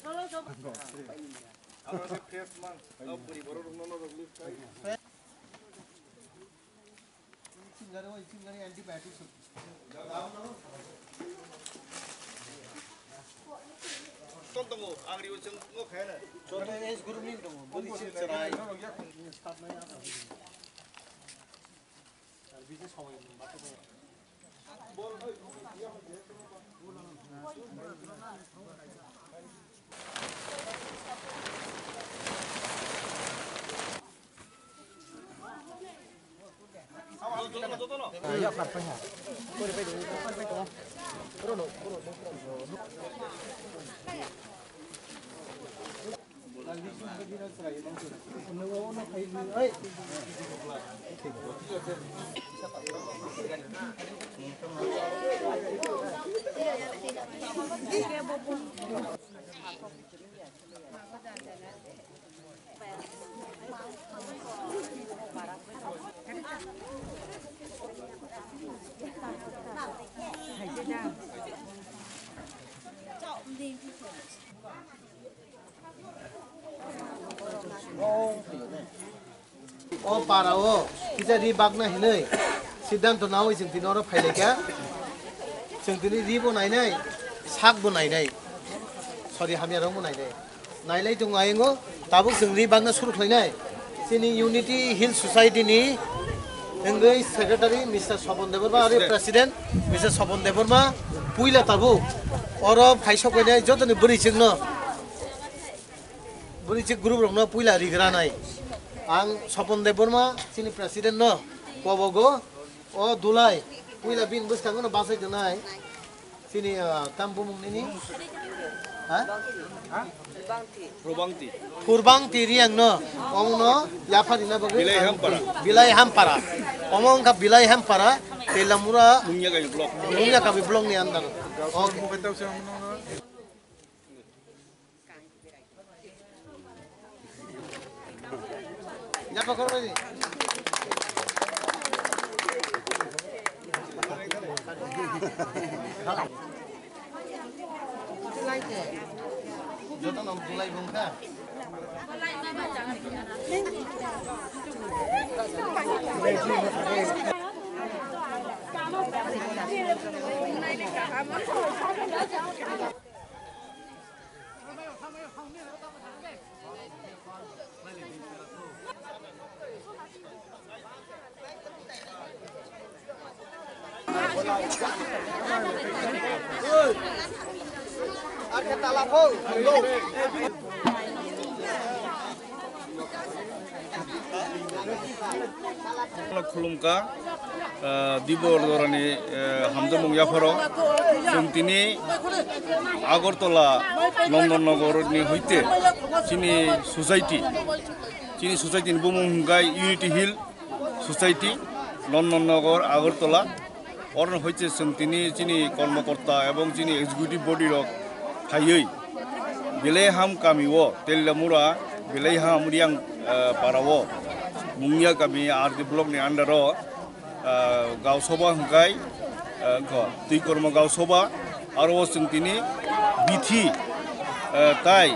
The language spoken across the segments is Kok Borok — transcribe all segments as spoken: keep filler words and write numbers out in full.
Ton tongo, ang riwi chwng ngo khayana. Joto age group ni tongo, bwrwi chwng chwrai. O para o kisa ri bakna hinwi siddhanto nawi chwng tini oro phailaikha. Chwng tini ri bo nainai, sak bo nainai, sori hamya rok bo nainai. Nailai tongo ayungo, tabuk chwng ri bakna suru khlainai. Chini Unity Hill Society ni wngwi secretary Mister Sopon Debbarma, ari president Mister Sopon Debbarma puila tabuk oro phai sok painai jotoni bwrwi chwngno. Bwrwi chwk group rokno puila rigranai. Ang Sopon Debbarma, chini president no kobogo, o Dulai, puila bini bwskango no bachai tongnai. Chini, ah, tam bumung nini? Ha? Probangti. Probangti Riang no, omo no yapha rina bagwi Bilai Hampara. Bilai Hampara. Omo wngkha Bilai Hampara, Telamura, Mungya Kabi block. Mungya Kabi block ni under. O Joto no bulai bung kha. Khulumkha, ah, Dibor Dorani, ah, hamjakmung yapharo. Chwng tini Agartala Nandan Nagar ni hoite chini society, chini society ni bumung hwnkha Unity Hill Society, Nandan Nagar, Agartala. Oro hoite chwng tini chini kormokorta ebong chini executive body rok phaiwi Belaiham kami o, Telamura Belaiham Riang, eh, para o, Mungya kami R D block ni under o, eh, Gausoba hwnkhe, eh, wngkha Twikormo Gausoba, aro o chwng tini bithi, eh, tai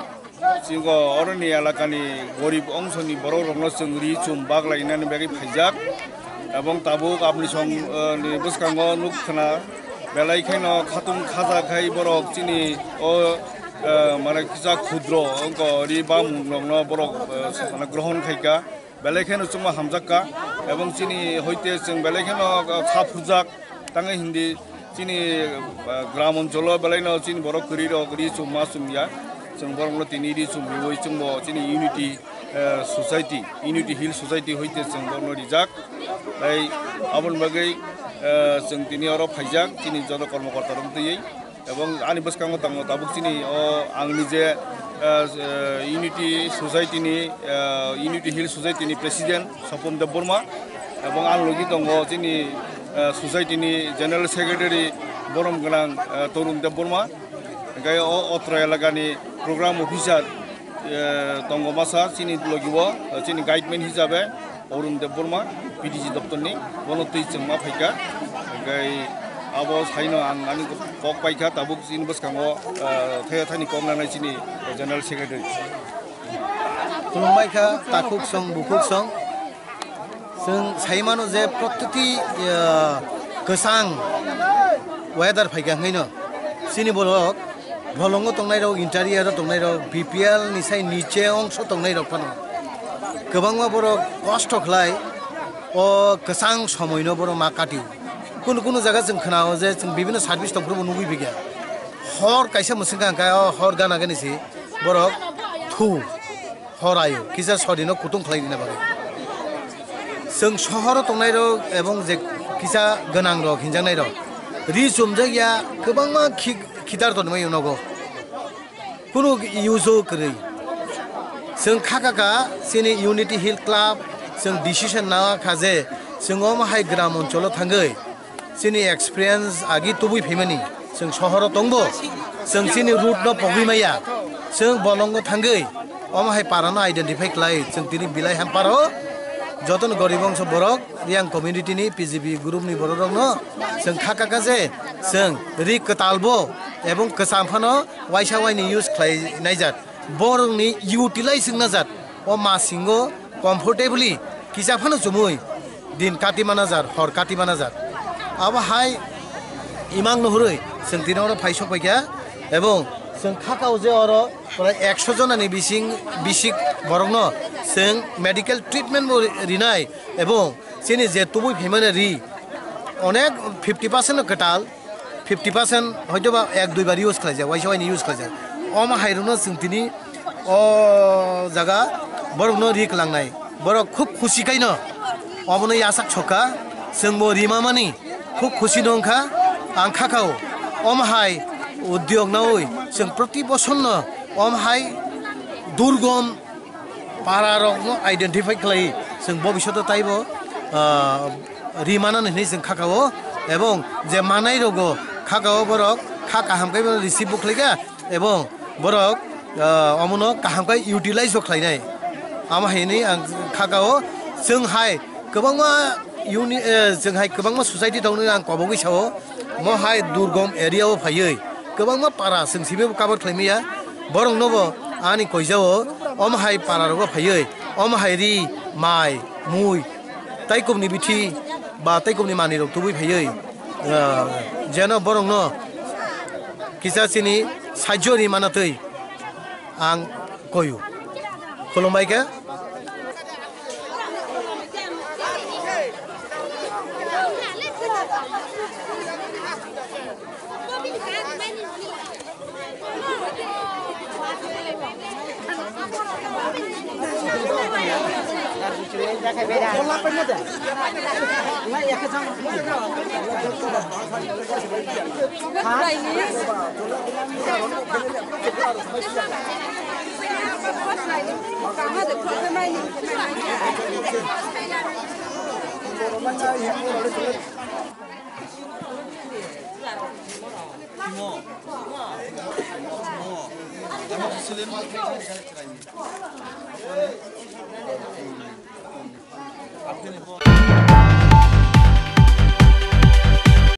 Chwng oroni elakani gorib ongsoni borok rokno chwng ri chum bak lainani bagwi phaijak, ebong tabuk aboni song, eh, ni bwskango nuk khna belai kheno khatung khaja khai borok chini o, eh, mane kisa khudro ongko ri bamung rokno borok, eh, mane grohon khaika. Belai kheno chwngma hamjakka, ebong chini hoite chwng belai kheno kha phurjak, tangwi hindi chini, ah, gram oncholo belaino chini borok kwrwi rok ri chum ma chum ya, chwng borokno tini ri chum riwi chwngbo chini unity, eh, society, Unity Hill Society hoite chwng borokno rijak, tei aboni bagwi, eh, chwng tini oro phaijak chini joto kormokorta rok twiwi. Ebong ani bwskango tongo tabuk chini o ang nije, eh, eh, Unity Society ni, eh, Unity Hill Society ni President Sopon Debbarma, ebong ang logi tongo chini, eh, Society ni General Secretary borom gwnang, eh, Torun Debbarma, hingke o otro elakani Program Officer, eh, tongo masa chini logi o, chini guideman hisabe Arun Debbarma, P D G doptor ni, bono twi chwngma phaikha, hingke Abo saino ang ani kok paikha, tabuk chini bwskango, ah, thaya thani kok nanai chini General Secretary. Khulumbai kha, takhuk song, bukhuk song. Chwng sai mano je proktiti, ah, kwchang weather phaikha hwnkhe no chini borok bolongo tongnai rok, interior o tongnai rok, B P L ni sai niche ongso tongnai rok phano kwbangma borok kosto khlai o kwchang somoi no borok ma katio. Kunu kunu jaga chwng khwnao je chwng bibhinno service tongphuru bo nugwi phikha. Hor kaisa mwswk kha hwnkhe o hor gana gani se borok thu hor aio kisa sori no kutung khlai rina bagwi. Chwng sohoro tongnai rok ebong je kisa gwnang rok hinjaknai rok ri chumjak ya kwbangma khi-, khitar tonwi nogo. Kunu use o kwrwi. Chwng kha kha kha chini Unity Hill Club, chwng decision na kha je chwng omo hai gram oncholo thangwi chini experience agi tubui phaimani. Chwng sohoro tongbo, chwng chini route no pogwi maya, chwng bolongo thangwi omo hai para no identify khlai, chwng tini Bilai Hamparo jotono gorib ongso borok, Reang community ni, P G P group ni borok rok no chwng kha kha kha je chwng ri kwtal bo ebong kwcham phano waisa waini use khlai naijak, borokni utilize wngna jak, o masingo comfortably kisa phano chumui din kati mana jar, hor kati mana jar. Abo hai imang no hurui chwng tini oro phai sok paikha, ebong chwng kha kao je oro prai ekso jonani bising bisik borokno chwng medical treatment bo rinai, ebong chini je tubui phaimani ri onek fifty percent no kwtal, fifty percent hoito ba ek dui bar use khlaijak, waisa waini use khlaijak. Omo hai rokno chwng tini o jaga borokno ri kwlangnai. Borok khub khusi kaino omono yachak sokha, chwngbo rima mani khub khusi no wngkha. Ang kha kao omo hai udyog naui chwng proti bosor no omo hai durgom para rok no identify khlai, chwng bobishoto taibo, ah, ri manani hinwi chwng kha kao, ebong je manai rogo kha kao borok kha kaham khe receive bo khlai kha, ebong borok, ah, omono kaham khe utilize bo khlainai. Amo hinwi ang kha kao, chwng hai kwbangma uni-, eh, chwng hai kwbangma society tongnai ang kobogwi sao, mo hai durgom area o phaiwi kwbangma para chwng simi bo cover khlai maya, borok no bo ani koijao omo hai para rogo phaiwi omo hai ri, mai, mui, taikom ni bithi ba taikom ni manwi rok tubui phaiwi, ah, jeno borok no kisa chini sajjo ri mana twi ang koyu. Khulumbai khe.